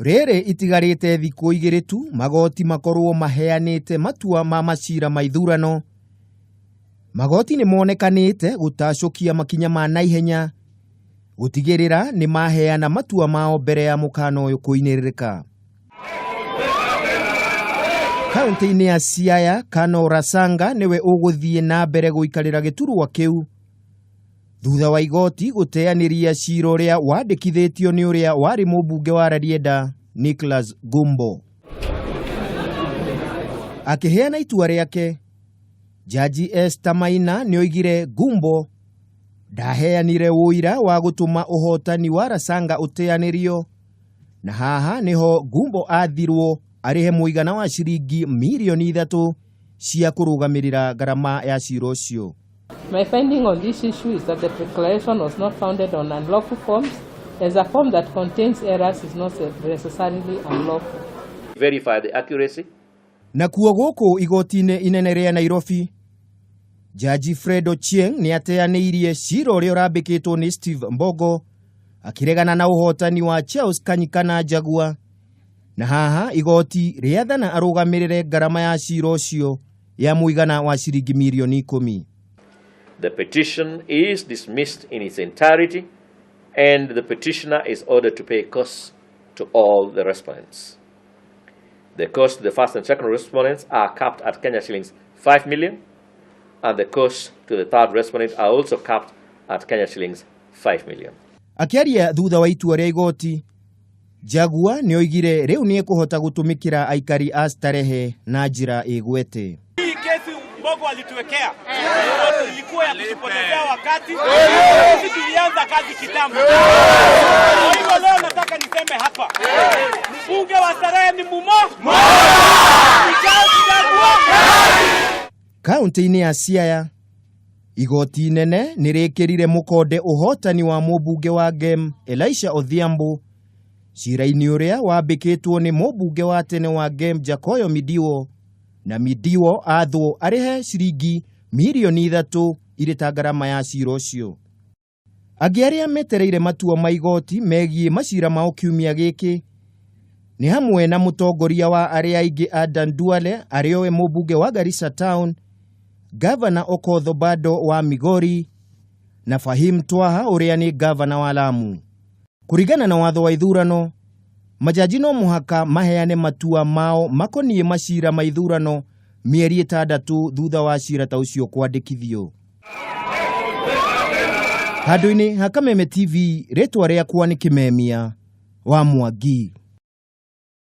Rĩrĩ itigarĩte thikũ igĩrĩ tu magoti makorwo maheanĩte matua ma macira ma ithurano. Magoti nĩ monekanĩte gũtacũkia makinya ma naihenya gũtigĩrĩra nĩ maheana matua mao mbere ya mũkana ũyũ kũinĩrĩrĩka. Kaunti-inĩ ya Siaya, Kano Rasanga nĩwe ũgũthiĩ na mbere gũikarĩra gĩturwa kĩu thutha wa igoti gũteanĩria cira ũrĩa wandĩkithĩtio nĩ ũrĩa warĩ mũmbunge wa Rarieda Nicholas Gumbo. Akĩheana itua rĩake, Jaji Esther Maina nĩoigire Gumbo ndaheanire ũira wa gũtũma ũhotani wa Rasanga ũteanĩrio, na haha nĩho Gumbo athirwo arĩhe mũigana wa ciringi mirioni 3 cia kũrũgamĩrĩra ngarama ya cira ũcio. My finding on this issue is that the declaration was not founded on unlawful forms, as a form that contains errors is not necessarily unlawful. Verify the accuracy. Nakuo gũkũ igoti-inĩ inene rĩa Nairobi, Jaji Fred Ochieng nĩ ateanĩirie cira ũrĩa ũrambĩkĩtwo nĩ Steve Mbogo akĩregana na ũhotani wa Charles Kanyikana Njagua, na haha igoti rĩathana arũgamĩrĩre ngarama ya cira ũcio ya mũigana wa ciringi mirioni 10. The petition is dismissed in its entirety and the petitioner is ordered to pay costs to all the respondents. The costs to the first and second respondents are capped at Kenya shillings 5 million, and the costs to the third respondent are also capped at Kenya shillings 5 million. Akĩaria thutha wa itua rĩa igoti, Njagua nĩoigire rĩu nĩekũhota gũtũmĩkĩra aikari a Starehe na njĩra ĩgwete. Hii kesi Mbogo alituwekea ilikuwa ya kutupotezea wakati. Sisi tulianza kazi kitambo. Kwa hivyo leo nataka niseme hapa, mbunge wa Starehe ni mumo Kaunti-inĩ ya Siaya, igoti inene nĩ rĩkĩrire mũkonde ũhotani wa mũmbunge wa Gem Elisha Odhiambo cira-inĩ ũrĩa wambĩkĩtwo nĩ mũmbunge wa tene wa Gem Jakoyo Midiwo, na Midiwo athwo arĩhe ciringi mirioni 3 irĩ ta ngarama ya cira ũcio. Angĩ arĩa metereire matua ma igoti megiĩ macira mao kiumia gĩkĩ nĩ hamwe na mũtongoria wa arĩa aingĩ Adan Duale arĩ we mũmbunge wa Garissa Town, Gavana Okoth Obado wa Migori na Fahim Twaha ũrĩa nĩ gavana wa Lamu. Kũringana na watho wa ithurano, majaji no mũhaka maheane matua mao makoniĩ macira ma ithurano mĩeri 6 thutha wa cira ta ũcio kwandĩkithio. Handũ-inĩ ha Kameme TV, rĩtwa rĩakwa nĩ Kĩmemia wa Mwangi.